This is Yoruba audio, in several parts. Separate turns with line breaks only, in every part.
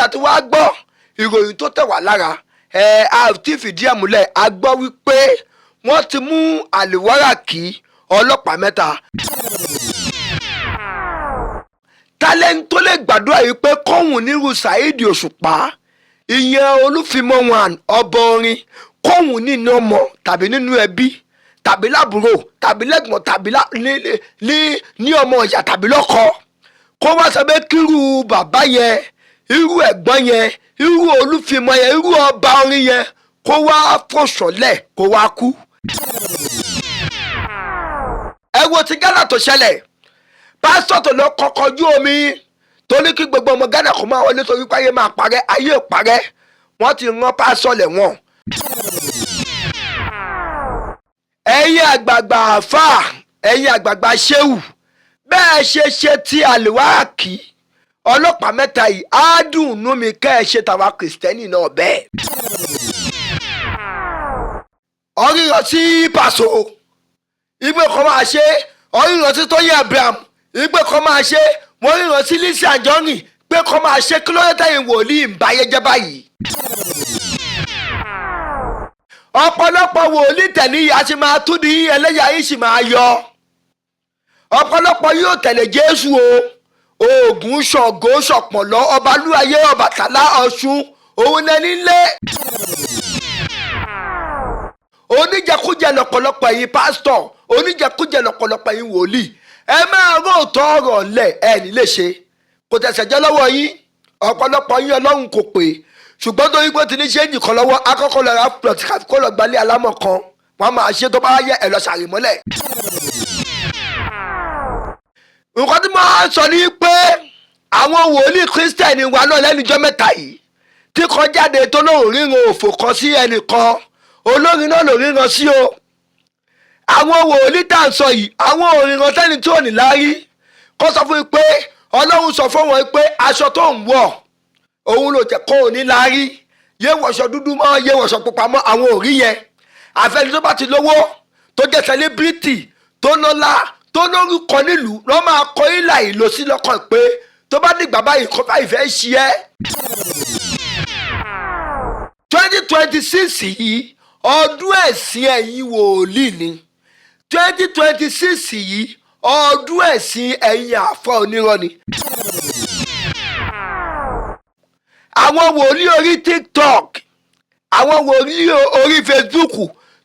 a ti wá gbọ́ ìròyìn tó tẹ̀ wá lára ẹ, a ti fìdí ẹ̀ múlẹ̀. A gbọ́ wípé wọ́n ti mú Àlìwáràkì ọlọ́pàá mẹ́ta. Tálẹ́ni tó lè gbàdúrà yìí pé kóhùn nírú Saheed Òṣùpá, ìyẹn Olúfimọ́ one, ọba orin, kóhùn nínú ọmọ tàbí nínú ẹbí tàbí lábúrò tàbí lẹ́gbọ̀n tàbí ní ọmọ ìyá tàbí lọ́kọ, kó wá sọ pé kírú bàbá yẹn, irú ẹ̀gbọ́n yẹn, irú Olúfimọ́ yẹn, irú ọba orin yẹn, kó wá fòṣọlẹ̀, kó wá kú. Ẹ wo ti Ghana tó ṣẹlẹ̀, pásítọ̀ tó lọ kọ́kọ́ ojú omi tó ní kí gbogbo ọmọ Ghana kó máa wọlé torí pé ayé máa parẹ́. Ayé ò parẹ́, wọ́n ti rán pásítọ̀ lẹ́wọ̀n. Ẹ̀yin àgbààgbà àáfàá, ẹ̀yin àgbààgbà ṣéwù, bẹ́ẹ̀ ṣe ṣe tí Àlìwáràkì ọlọ́pàá mẹ́ta yìí, á dùn nú mi kẹ́ ẹ ṣe tàwa Kìrìsìtẹ́nì náà bẹ́ẹ̀. Ọ̀ríran sí Pàṣọ ìgbé kan máa ṣe, ọ̀ríran sí Tóyìn Abraham ìgbé kan máa ṣe, wọ́n ríran sí Lizzy Anjorin pé kan máa ṣe. Kí ló dé tẹ̀yìn wòlíì ń báyé jẹ́ báyìí? Ọ̀pọ̀lọpọ̀ wòlíì tẹ̀lé a sì máa tún ní ẹlẹ́yà yìí sì máa yọ. Ọ̀pọ̀lọpọ̀ yóò tẹ̀lé Jésù o, Ògún, Ṣàngó, Ṣọ̀pọ̀nlọ́, Ọbalúayé, Ọbàtálá, Ọ̀ṣun, òun lẹni lé. Oníjẹkújẹ lọ́pọ̀lọpọ̀ ẹ̀yin pásítọ̀, oníjẹkújẹ lọ́pọ̀lọpọ̀ ẹ̀yin wòlíì. Ẹ máa róòtọ́ ọ̀rọ̀ ńlẹ̀, ẹ ní lè ṣe, kò tẹ̀sẹ̀ jẹ́ lọ́wọ́ yín. Ọ̀pọ̀lọpọ̀ yín Ọlọ́run kò pè, ṣùgbọ́n torí pé ti ní ṣéǹjì kan lọ́wọ́, akọ́kọ́ lọ ra plot kó lọ gbalẹ̀ alámọ̀ kan, wọ́n máa ṣe tó bá yẹ ẹ lọ ṣàrìmọ́lẹ̀. Nǹkan tí mo á sọ ni pé àwọn wòlíì Kírísítẹ̀nì wa náà lẹ́nujọ́ mẹ́ta yìí tí kan jáde tó lóun ríran òfò kan sí ẹnìkan, olórin náà ló ríran sí o. Àwọn wòlíì tá à ń sọ yìí, àwọn òrìràn tẹ́ni tí ò ní láárí kó sọ fún mi pé Ọlọ́run sọ fún wọn pé aṣọ tó ń wọ̀ òun ló jẹ́ kó o ní láárí, yé wọṣọ dúdú mọ́, yé wọṣọ pupa mọ́. Àwọn òrí yẹn, àfẹni tó bá ti lówó, tó jẹ́ celebrity, tó lọ́lá, tó lórúkọ nílùú, lọ́ máa kọ ìlà ìlò sí lọ́kàn pé tó bá dìgbà báyìí kó báyìí fẹ́ ṣe ẹ́. 2026 yìí, ọdún ẹ̀sìn ẹ̀yin wòlíì ni. 2026 yìí, ọdún ẹ̀sìn ẹ̀yin àfọ onírọ́ ni. Àwọn wòlíì orí TikTok, àwọn wòlíì orí Facebook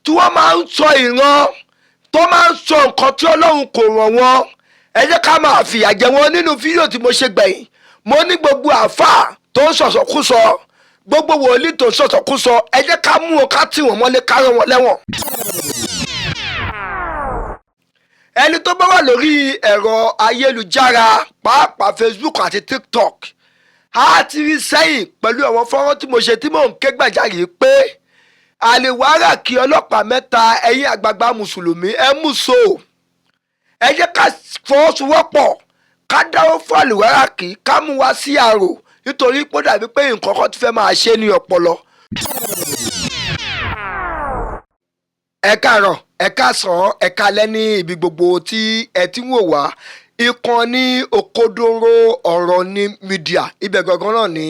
tí wọ́n máa ń sọ ìran, tó máa ń sọ nǹkan tí Ọlọ́run kò ràn wọ́n, ẹ jẹ́ ká máa fìyà jẹ wọ́n. Nínú fídíò tí mo ṣe gbẹ̀yìn, mo ní gbogbo àáfàá tó ń sọ̀sọ̀kúsọ, gbogbo wòlíì tó ń sọ̀sọ̀kúsọ, ẹ jẹ́ ká mú wọn, ká tì wọ́n mọ́lé, ká rán wọn lẹ́wọ̀n. Ẹni tó bá wà lórí ẹ̀rọ ayélujára, pàápàá Facebook àti TikTok, á ti rí sẹ́yìn pẹ̀lú àwọn fọ́nrán tí mo ṣe tí mò ń ké gbàjarè pé Àlìwáràkì ọlọ́pàá mẹ́ta, ẹ̀yin àgbààgbà mùsùlùmí, ẹ mú so, ẹ jẹ́ ká fọwọ́sowọ́pọ̀, ká dáwọ́ fún Àlìwáràkì, ká mú wá sí àrò, nítorí pé ó dàbí pé nǹkan kan ti fẹ́ máa ṣe ní ọpọlọ. Ẹ káàárọ̀, ẹ káàsán, ẹ káalẹ́ ní ibi gbogbo tí ẹ ti ń wò wá. Ìkànnì Òkodoro Ọ̀rọ̀ ní Media, ibẹ̀ gangan náà ni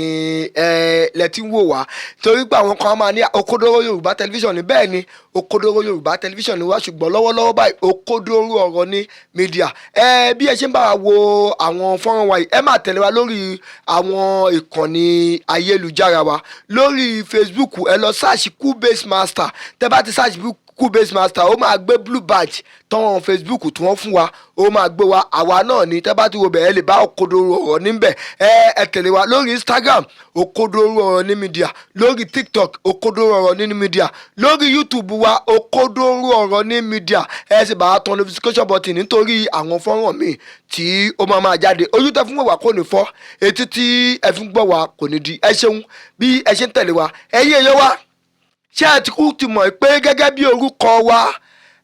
ẹ lẹ ti ń wò wá, torí pé àwọn kan máa ní Òkodoro Yorùbá Tẹlifíṣàn ní. Bẹ́ẹ̀ ni, Òkodoro Yorùbá Tẹlifíṣàn ni wá, ṣùgbọ́n lọ́wọ́lọ́wọ́ báyìí, Òkodoro Ọ̀rọ̀ ní Media. Ẹ bí ẹ ṣe ń bá wa wo àwọn fọ́nrán wa yìí, ẹ máa tẹ̀lé wa lórí àwọn ìkànnì ayélujára wa. Lórí Facebook, ẹ lọ search Coolbase Master. Tẹ bá ti search Coolbase Master, ó máa gbé blue badge tán Facebook tí wọ́n fún wa, ó máa gbé wa. Àwa náà ni. Tẹ́ bá ti wo bẹ̀, ẹ lè bá Òkodoro Ọ̀rọ̀ níbẹ̀. Ẹ tẹ̀lé wa lórí Instagram, Òkodoro Ọ̀rọ̀ ní Media, lórí TikTok, Òkodoro Ọ̀rọ̀ ní Media, lórí YouTube wa, Òkodoro Ọ̀rọ̀ ní Media. Ẹ sì bá a tan notification button nítorí àwọn fọ́nrán míì tí ó máa máa jáde. Ojú tẹ fún wà kò ní fọ́, etí tí ẹ fi ń gbọ́ wá kò ní di. Ẹ ṣeun bí ẹ ṣe ń tẹ̀lé wa. Ẹ̀yin èèyàn wa, ṣé ẹ ti kú ti mọ̀ pé gẹ́gẹ́ bí orúkọ wa,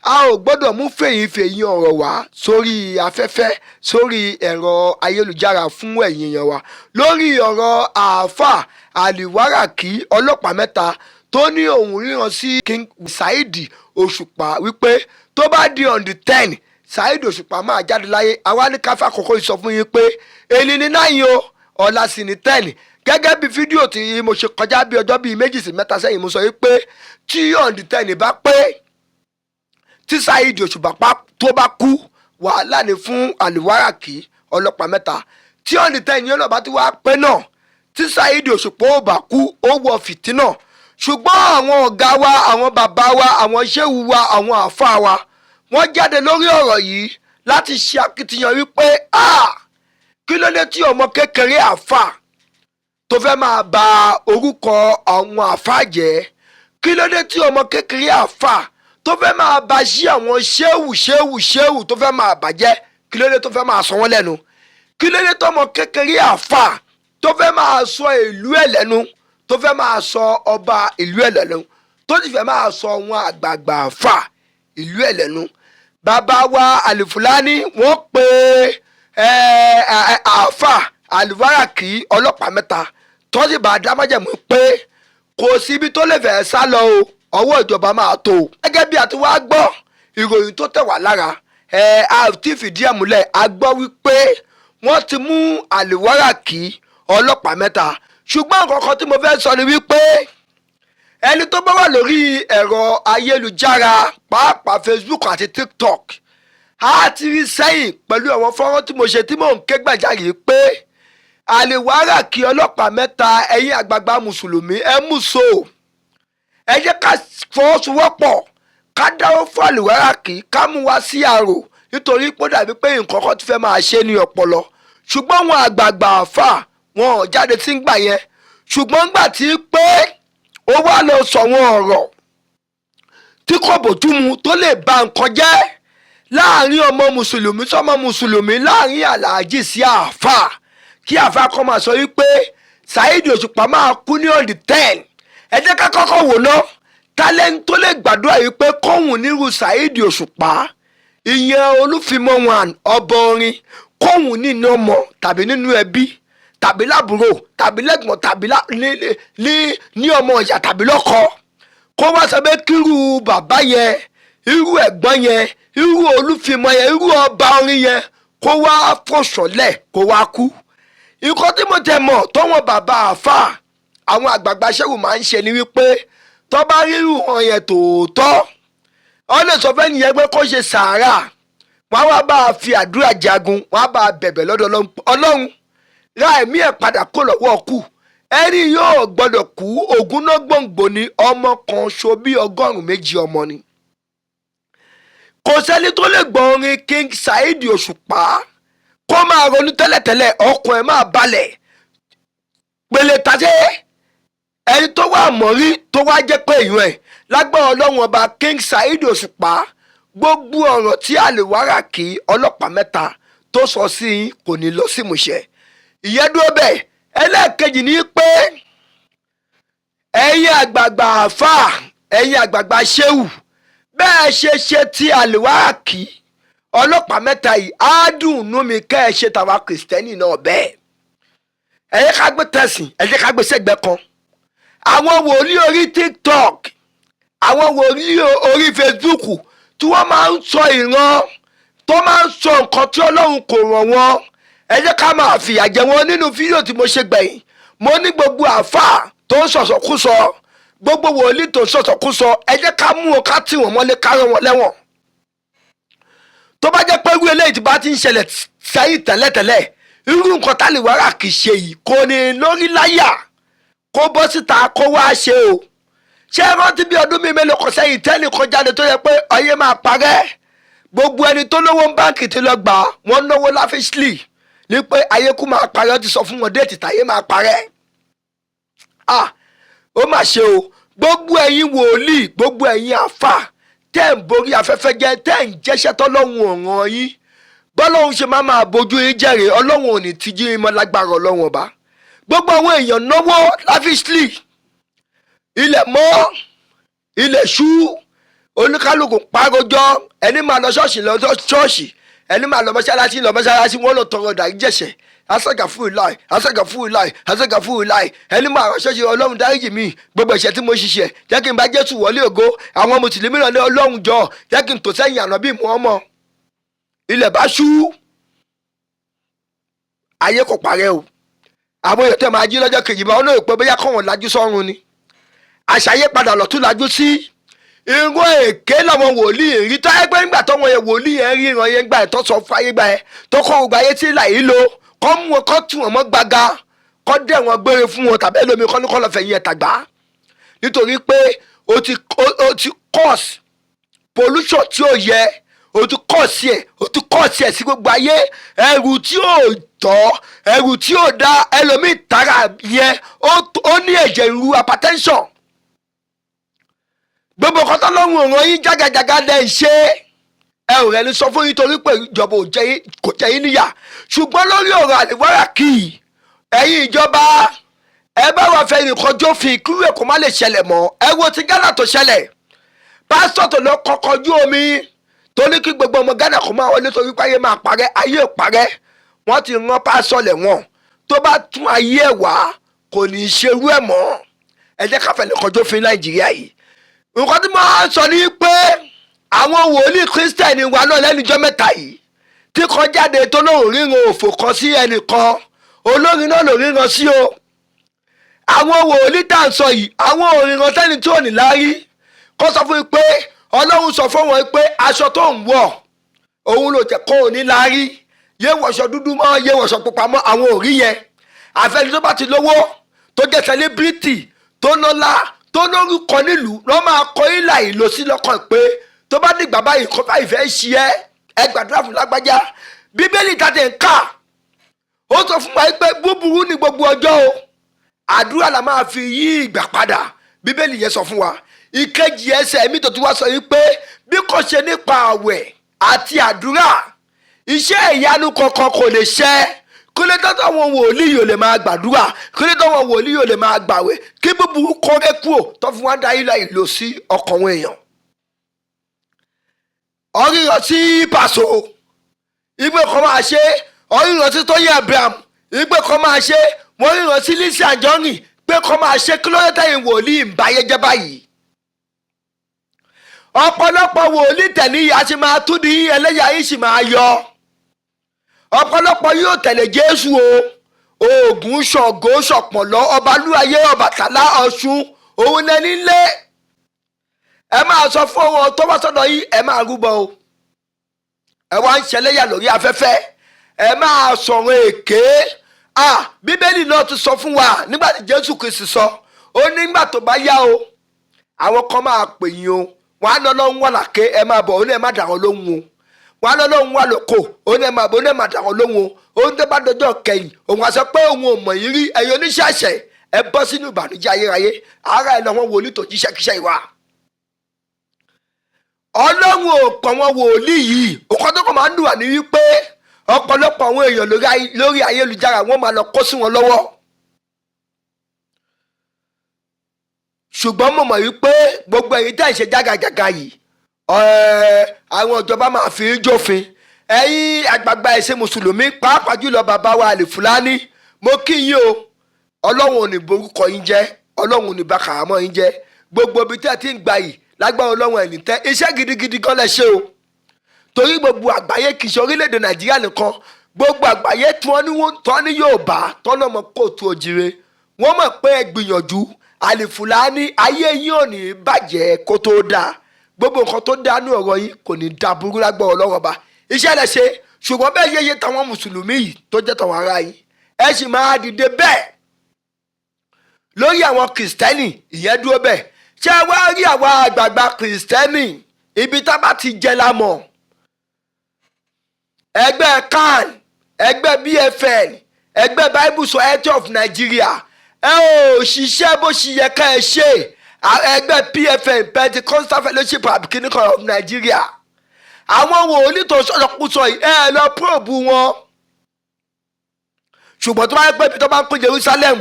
a ò gbọ́dọ̀ mú fèyìnfèyìn ọ̀rọ̀ wá sórí afẹ́fẹ́, sórí ẹ̀rọ ayélujára fún ẹ̀yin èèyàn wa, lórí ọ̀rọ̀ àáfàá Àlìwáràkì ọlọ́pàá mẹ́ta tó ní òun ríran sí King Saheed Òṣùpá wípé tó bá di on the 10, Saheed Òṣùpá máa jáde láyé. Àwa ní káfí àkọ́kọ́ sọ fún yín pé èyí ní 9 o, ọ̀la sì ní 10. Gẹ́gẹ́ bí fídíò tí mo ṣe kọjá bí ọjọ́ bíi 2 sí 3 sẹ́yìn, mo sọ wípé tí on the 10 bá pé, tí Saheed Òṣùpá tó bá kú, wàhálà ni fún Àlùwáràkì ọlọ́pàá mẹ́ta. Tí on the 10 yẹn náà bá ti wá pé náà, tí Saheed Òṣùpá ò bá kú, ó wọ fìtínà. Ṣùgbọ́n àwọn ọ̀gá wa, àwọn bàbá wa, àwọn ṣéwù wa, àwọn àáfàá wa, wọ́n jáde lórí ọ̀rọ̀ yìí láti ṣe akitiyan wípé, ah, kí ló dé tí ọmọ kékeré àáfàá tó fẹ́ máa ba orúkọ àwọn àáfàá jẹ́? Kí ló dé tí ọmọ kékeré àáfàá tó fẹ́ máa ba sí àwọn ṣéwù ṣéwù ṣéwù tó fẹ́ máa bàjẹ́? Kí ló dé tó fẹ́ máa sọ wọ́n lẹ́nu? Kí ló dé tọmọ kékeré àáfàá tó fẹ́ máa sọ ìlú ẹ̀ lẹ́nu, tó fẹ́ máa sọ ọba ìlú ẹ̀ lẹ́nu, tó sì fẹ́ máa sọ wọn àgbààgbà àáfàá ìlú ẹ̀ lẹ́nu? Bàbá wa Àlùfùlání, wọ́n pe àáfàá Àlùwáràkì ọlọ́pàá mẹ́ta, tó sì bá dá májẹ̀mú pé kò síbi tó lè fẹ́ sá lọ o, ọwọ́ ìjọba máa tó o. Gẹ́gẹ́ bí a ti wá gbọ́ ìròyìn tó tẹ̀ wá lára ẹ, a ti fìdí ẹ̀ múlẹ̀, a gbọ́ wípé wọ́n ti mú Àlùwáràkì ọlọ́pàá mẹ́ta. Ṣùgbọ́n nǹkan kan tí mo fẹ́ sọ ni wípé ẹni tó bá wà lórí ẹ̀rọ ayélujára, pàápàá Facebook àti TikTok, a ti rí sẹ́yìn pẹ̀lú àwọn fọ́nrán tí mo ṣe tí mò ń ké gbàjarè pé Àlùwáràkì ọlọ́pàá mẹ́ta, ẹ̀yin àgbààgbà mùsùlùmí, ẹ mú so, ẹ jẹ́ ká fọwọ́sowọ́pọ̀, ká dáwọ́ fún Àlùwáràkì, ká mú wá sí àrò, nítorí pé ó dàbí pé nǹkan kan ti fẹ́ máa ṣe ní ọpọlọ. Ṣùgbọ́n àwọn àgbààgbà àfà wọn ò jáde tí ń gbà yẹn. Ṣùgbọ́n ńgbà tí pé ó wá lọ sọ wọn ọ̀rọ̀ tí kò bójúmu, tó lè ba nǹkan jẹ́ láàrin ọmọ mùsùlùmí sọmọ mùsùlùmí, láàrin aláàjì sí àáfà, kí àáfà kan máa sọ wípé Saheed Òṣùpá máa kú ní on the 10, ẹ jẹ́ ká kọ́kọ́ wò ná, talent tó lè gbàdúrà yìí pé kóhùn nírú Saheed Òṣùpá, ìyẹn Olúfimọ́ one, ọba orin, kóhùn nínú ọmọ tàbí nínú ẹbí tàbí lábúrò tàbí lẹ́gbọ̀n tàbí ní ọmọ ìyá tàbí lọ́kọ, kó wá sọ pé kírú bàbá yẹn, irú ẹ̀gbọ́n yẹn, irú Olúfimọ́ yẹn, irú ọba orin yẹn, kó wá fòṣọlẹ̀, kó wá kú. Nǹkan tí mo tẹ̀ mọ̀ tọ́wọ́n bàbá àáfà, àwọn àgbààgbà ṣẹ́wù máa ń ṣe ni wípé tó bá rírù wọn yẹn tòótọ́, wọ́n lè sọ fẹ́ nìyẹn pé kó ṣe sàárà, wọ́n á wá bá a fi àdúrà jagun, wọ́n á bá a bẹ̀bẹ̀ lọ́dọ̀ Ọlọ́run, ra ẹ̀mí ẹ̀ padà kó lọ́wọ́ kù, ẹni yóò gbọ́dọ̀ kú. Ògùn náà gbòǹgbò ni ọmọ kan ṣo bí 200 ọmọ ni. Kò sẹ́ni tó lè gbọ́ orin King Saheed Òṣùpá kó máa ronú tẹ́lẹ̀tẹ́lẹ̀, ọkàn ẹ̀ máa balẹ̀ pèlè tàṣẹ́ ẹni tó wà mọ́rí tó wá jẹ́ pé èèyàn ẹ̀ lágbára Ọlọ́run Ọba. King Saheed Òṣùpá, gbogbo ọ̀rọ̀ tí Àlùwáràkì ọlọ́pàá mẹ́ta tó sọ sí yín kò ní lọ sí ìmúṣẹ. Ìyẹn dúró bẹ́ẹ̀. Ẹlẹ́ẹ̀kejì ni pé ẹ̀yin àgbààgbà àáfàá, ẹ̀yin àgbààgbà ṣéwù, bẹ́ẹ̀ ṣe ṣe tí Àlùwáràkì ọlọ́pàá mẹ́ta yìí, á dùn nú mi kẹ́ ẹ ṣe tàwa kìrìsìtẹ́nì náà bẹ́ẹ̀. Ẹ jẹ́ ká gbé tẹ̀sìn, ẹ jẹ́ ká gbé sẹ́gbẹ́ kan. Àwọn wòlíì orí TikTok, àwọn wòlíì orí Facebook tí wọ́n máa ń sọ ìran, tó máa ń sọ nǹkan tí Ọlọ́run kò ràn wọ́n, ẹ jẹ́ ká máa fìyà jẹ wọ́n. Nínú fídíò tí mo ṣe gbẹ̀yìn, mo ní gbogbo àáfàá tó ń sọ̀sọ̀kúsọ, gbogbo wòlíì tó ń sọ̀sọ̀kúsọ, ẹ jẹ́ ká mú wọn, ká tì wọ́n mọ́lé, ká rán wọn lẹ́wọ̀n. Tó bá jẹ́ pé irú eléyìí tí bá ti ń ṣẹlẹ̀ sẹ́yìn tẹ́lẹ̀tẹ́lẹ̀, irú nǹkan tálíwárà kì í ṣe yìí kò ní lórí láyà kó bọ́ síta kó wá ṣe o. Ṣé ẹ rántí bí ọdún mi mélòó kan sẹ́yìn, tẹ́nì kan jáde tó yẹ pé ayé máa parẹ́, gbogbo ẹni tó lówó ń báǹkì ti lọ gbà wọ́n náwó lavishly, ní pé ayé kú máa parẹ́? Ó ti sọ fún wọn date táyé máa parẹ́. Ah, ó mà ṣe o. Gbogbo ẹ̀yin wòlíì, gbogbo ẹ̀yin àfà tẹ́ ń borí afẹ́fẹ́ jẹ́, tẹ́ ń jẹ́ṣẹ́ tọ́lọ́hun ọ̀ràn yín, bọ́lọ́hun ṣe máa máa bójú yín jẹ́rìí, Ọlọ́hun ò ní tíjú yín mọ́ lágbára Ọlọ́hun Ọba. Gbogbo àwọn èèyàn náwó lavishly, ilẹ̀ mọ́, ilẹ̀ ṣú, oníkálukú pàrọjọ, ẹni máa lọ ṣọ́ọ̀ṣì lọ ṣọ́ọ̀ṣì, ẹni máa lọ mọ́ṣáláṣí lọ mọ́ṣáláṣí, wọ́n lọ tọrọ ìdáríjì ẹ̀ṣẹ̀, asaga fún ìláì, asaga fún ìláì, asaga fún ìláì. Ẹni máa rọ ṣọ́ọ̀ṣì, Ọlọ́run dáríjì mi gbogbo ẹ̀ṣẹ̀ tí mo ṣiṣẹ́, jẹ́ kí n bá Jésù wọlé ògo. Àwọn mùsùlùmí náà ní, Ọlọ́run jọ, jẹ́ kí n tò sẹ́yìn ànábì Muhammad. Ilẹ̀ bá ṣú, ayé kò parẹ́ o. Àwọn èèyàn tẹ́ máa jí lọ́jọ́ kejì bá wọn náà pé bóyá kọ́ wọn lajú sọ́run ni, àṣàyè padà lọ́tún lajú sí. Irú èké làwọn wòlíì rí tó ẹgbẹ́ nígbà tó wọn yẹ wòlíì yẹn rí ìran yẹn gbà tó sọ fún ayé gbà yẹn tó kọ́ gbogbo ayé tí là yìí lo kọ́ mú wọn, kọ́ tù wọn mọ́ gbaga, kọ́ dẹ̀ wọn gbére fún wọn, tàbí ẹlòmíì kọ́ ní kọ́ lọ́ọ́ fẹ̀yìn ẹ̀ tàgbá, nítorí pé o ti cause pollution tí ó yẹ, o ti cause ẹ̀ sí gbogbo ayé. Ẹrù tí ò tọ́, ẹrù tí ò da, ẹlòmíì tara yẹn ó ní ẹ̀jẹ̀ ríru, hypertension, gbogbo kọ́tọ́ lọ́hùn ọ̀ràn yín jágajàga lẹ́ ń ṣe. Ẹ ò rẹ̀ ní sọ fún yín torí pé ìjọba kò jẹ́ yín níyà. Ṣùgbọ́n lórí ọ̀rọ̀ àlèwárà kì í, ẹ̀yin ìjọba, ẹ bá wà fẹ́ nìkan jófin kúrò ẹ̀ kó má lè ṣẹlẹ̀ mọ́. Ẹ wo ti Ghana tó ṣẹlẹ̀, pásítọ̀ tó lọ kọkọ ojú omi tó ní kí gbogbo ọmọ Ghana kó máa wọlé torí pé ayé máa parẹ́. Ayé ò parẹ́, wọ́n ti rán pásítọ̀ lẹ́wọ̀n. Tó bá tún ayé ẹ̀ wá, kò ní í ṣerú ẹ̀ mọ́. Ẹ jẹ́ ká fẹ́ nìkan jófin Nàìjíríà yìí. Nǹkan tí mo á sọ ni pé àwọn wòlíì Kírísítẹ̀nì wa náà lẹ́nujọ́ mẹ́ta yìí tí kan jáde tó lóun ríran òfò kan sí ẹnìkan, olórin náà ló ríran sí o. Àwọn wòlíì tá à ń sọ yìí, àwọn òrìran tẹ́ni tí ò ní láárí kó sọ fún mi pé Ọlọ́run sọ fún wọn pé aṣọ tó ń wọ̀ òun ló jẹ́ kó o ní láárí, yé wọṣọ dúdú mọ́, yé wọṣọ pupa mọ́. Àwọn òrí yẹn, àfẹni tó bá ti lówó, tó jẹ́ celebrity, tó lọ́lá, tó lórúkọ nílùú, lọ́ máa kọ ìlà ìlò sí lọ́kàn pé tó bá dìgbà báyìí kó báyìí fẹ́ ṣe ẹ́, ẹ gbàdúrà fún lágbájá. Bíbélì tàtẹ̀ ń kà, ó sọ fún wa pé búburú ní gbogbo ọjọ́ o, àdúrà la máa fi yí ìgbà padà. Bíbélì yẹn sọ fún wa. Ìkejì ẹsẹ̀ mi tó tún wá sọ yìí pé bí kò ṣe nípa àwẹ̀ àti àdúrà, iṣẹ́ ìyanu kankan kò lè ṣẹ. Kí ló dé táwọn wòlíì yóò lè máa gbàdúrà? Kí ló dé táwọn wòlíì yóò lè máa gbàwẹ̀ kí búburú kọ́rẹ́ kúrò tó fi wá ń da ilà ìlò sí ọkàn wọn èèyàn? Ọ̀ríran sí pàṣọ ìgbé kan máa ṣe, ọ̀ríran sí Tóyìn Abraham ìgbé kan máa ṣe, wọ́n ríran sí Lizzy Anjorin pé kan máa ṣe. Kí ló dé tẹ̀yìn wòlíì ń báyé jẹ́ báyìí? Ọ̀pọ̀lọpọ̀ wòlíì tẹ̀lé a sì máa tún ní ẹlẹ́yà yìí sì máa yọ. Ọ̀pọ̀lọpọ̀ yóò tẹ̀lé Jésù o, Ògún, Ṣàngó, Ṣọ̀pọ̀nlọ́, Ọbalúayé, Ọbàtálá, Ọ̀ṣun, òun lẹni lé. Ẹ máa sọ fún wọn tó wá sọ́dọ̀ yìí, ẹ máa rúbọ o, ẹ wá ń ṣẹlẹ́yà lórí afẹ́fẹ́, ẹ máa sọ̀rọ̀ èké. Ah, Bíbélì náà ti sọ fún wa nígbà tí Jésù Kristi sọ, ó nígbà tó bá yá o, àwọn kan máa pè yín o, wọn á lọ lọ́hún wà láké, ẹ máa bọ̀, ó ní ẹ má dà wọn lóhùn o. Wọn á lọ lọ́hún wà lóko, ó ní ẹ máa bọ̀, ó ní ẹ má dà wọn lóhùn o. Ó ní tó bá dọjọ́ kẹyìn, òun á sọ pé òun ò mọ̀ yín rí, ẹ̀yin oníṣẹ̀ṣẹ̀, ẹ bọ́ sínú ìbànújẹ́ ayérayé. Ara ẹ lọ́wọ́ wòlíì tó jíṣẹ́ kíṣẹ́ ìwà. Ọlọ́run ò pọ̀ wọn wòlíì yìí. Òkò tó kàn máa ń dùn wà ní wípé ọ̀pọ̀lọpọ̀ àwọn èèyàn lórí ayélujára, wọ́n máa lọ kó sí wọn lọ́wọ́. Ṣùgbọ́n mo mọ̀ wípé gbogbo ẹ̀yin tẹ́ ẹ̀ ṣe jágajàga yìí, àwọn ìjọba máa fi í jófin. Ẹ̀yin àgbààgbà ẹ̀sìn mùsùlùmí, pàápàá jùlọ bàbá wa Àlìfúlání, mo kí yín o. Ọlọ́run ò ní borúkọ yín jẹ́, Ọlọ́run ò ní bà kàrámọ́ yín jẹ́. Gbogbo ibi tẹ́ ẹ ti ń gbà yìí lágbára Ọlọ́run, ẹ̀ ní tẹ́. Iṣẹ́ gidigidi gan lẹ ṣe o, torí gbogbo àgbáyé, kì í ṣe orílẹ̀-èdè Nàìjíríà nìkan, gbogbo àgbáyé tí wọ́n ní wọ́n ní Yorùbá tọ́lọ́mọ kóòtù òjìrè, wọ́n mọ̀ pé ẹ gbìyànjú. Àlìfùlání, ayé yín ò ní bàjẹ́ kó tó dáa. Gbogbo nǹkan tó dáa ní ọ̀rọ̀ yín kò ní da burú lágbára Ọlọ́run Ọba. Iṣẹ́ lẹ ṣe, ṣùgbọ́n bẹ́ẹ̀ yéye táwọn mùsùlùmí yìí tó jẹ́ tàwọn ará yìí, ẹ sì máa dìde bẹ́ẹ̀ lórí àwọn kìrìsìtẹ́nì. Ìyẹn dúró bẹ́ẹ̀. Ṣé ẹ wá rí àwa àgbààgbà kìrìsìtẹ́nì, ibi tá bá ti jẹ la mọ̀. Ẹgbẹ́ CAN, ẹgbẹ́ BFN, ẹgbẹ́ Bible Society of Nigeria, ẹ ò ṣiṣẹ́ bó ṣe yẹ ká ẹ ṣe. Ẹgbẹ́ PFN, Pentecostal Fellowship abikinikan of Nigeria, àwọn wòlíì tó sọ̀rọ̀kúsọ yìí, ẹ lọ probe wọn. Ṣùgbọ́n tó bá yẹ pé ibi tó bá ń pín Jerusalem,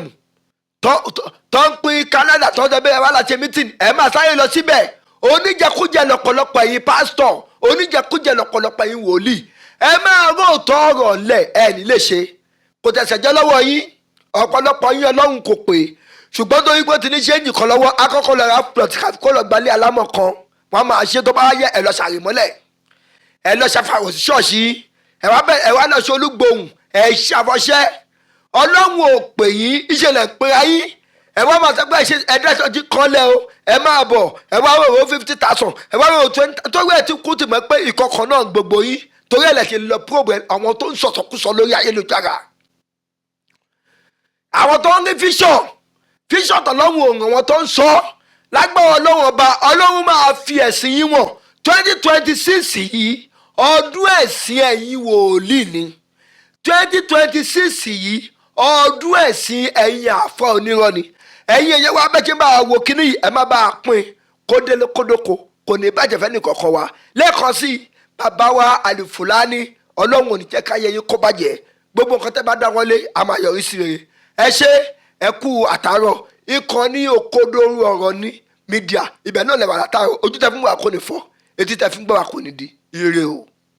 tó ń pín Canada, tó ń tẹ́ bẹ́ẹ̀ wá láti meeting, ẹ máa sáré lọ síbẹ̀. Oníjẹkújẹ lọ́pọ̀lọpọ̀ ẹ̀yin pásítọ̀, oníjẹkújẹ lọ́pọ̀lọpọ̀ ẹ̀yin wòlíì. Ẹ máa róòtọ́ ọ̀rọ̀ lẹ̀, ẹ ní lè ṣe kò tẹ̀sẹ̀ jẹ́ lọ́wọ́ yín. Ọ̀pọ̀lọpọ̀ yín, Ọlọ́run kò pé, ṣùgbọ́n tó yín pé ti ní ṣéǹjì kan lọ́wọ́, akọ́kọ́ lọ ra plot kó lọ gbalẹ̀ alámọ̀ kan, wọ́n máa ṣe. Tó bá yẹ, ẹ lọ ṣàrìmọ́lẹ̀, ẹ lọ ṣàfàrò sí ṣọ́ọ̀ṣì, ẹ wá bẹ, ẹ wá lọ ṣe olúgbòhùn, ẹ ṣàfọṣẹ́. Ọlọ́run ò pè yín, ìṣẹ̀lẹ̀ pé ayé ẹ wá máa sọ pé ẹ̀dá ìsọjí kan lẹ́ o, ẹ máa bọ̀, ẹ wá rò ó 50,000, ẹ wá rò ó 20, torí ẹ ti kú ti mọ̀ pé ìkọ̀kọ̀ náà gbogbo yín, torí ẹ̀ lẹ̀ ṣe lọ probe àwọn tó ń sọ̀sọ̀kúsọ lórí ayélujára, àwọn tó ń ní vision, vision tọ́lọ́run òun, àwọn tó ń sọ lágbára Ọlọ́run Ọba. Ọlọ́run máa fi ẹ̀sìn yín wọ̀n. 2026 yìí, ọdún ẹ̀sìn ẹ̀yin wòlíì ni. 2026 yìí, ọdún ẹ̀sìn ẹ̀yin àfọ onírọ́ ni. Ẹ̀yin ẹ̀yẹ wa bẹ́ẹ̀ kí n bá wo kíní yìí, ẹ má bá a pín kó délé kódóko, kò ní bàjẹ́ fẹ́ nìkọ̀ọ̀kan wa. Lẹ́ẹ̀kan sí i, bàbá wa Àlùfùlání, Ọlọ́run ò ní jẹ́ káyé yín kó bàjẹ́. Gbogbo nǹkan tẹ́ bá dá wọn lé, a máa yọrí sí rere. Ẹ ṣé, ẹ kú àtàárọ̀. Ìkànnì Òkodoro Ọ̀rọ̀ ní Media, ibẹ̀ náà lẹ́wà látàárọ̀. Ojú tẹ́ fún wa kò ní fọ́, etí tẹ́ fún gbọ́ wa kò ní di. Ire o.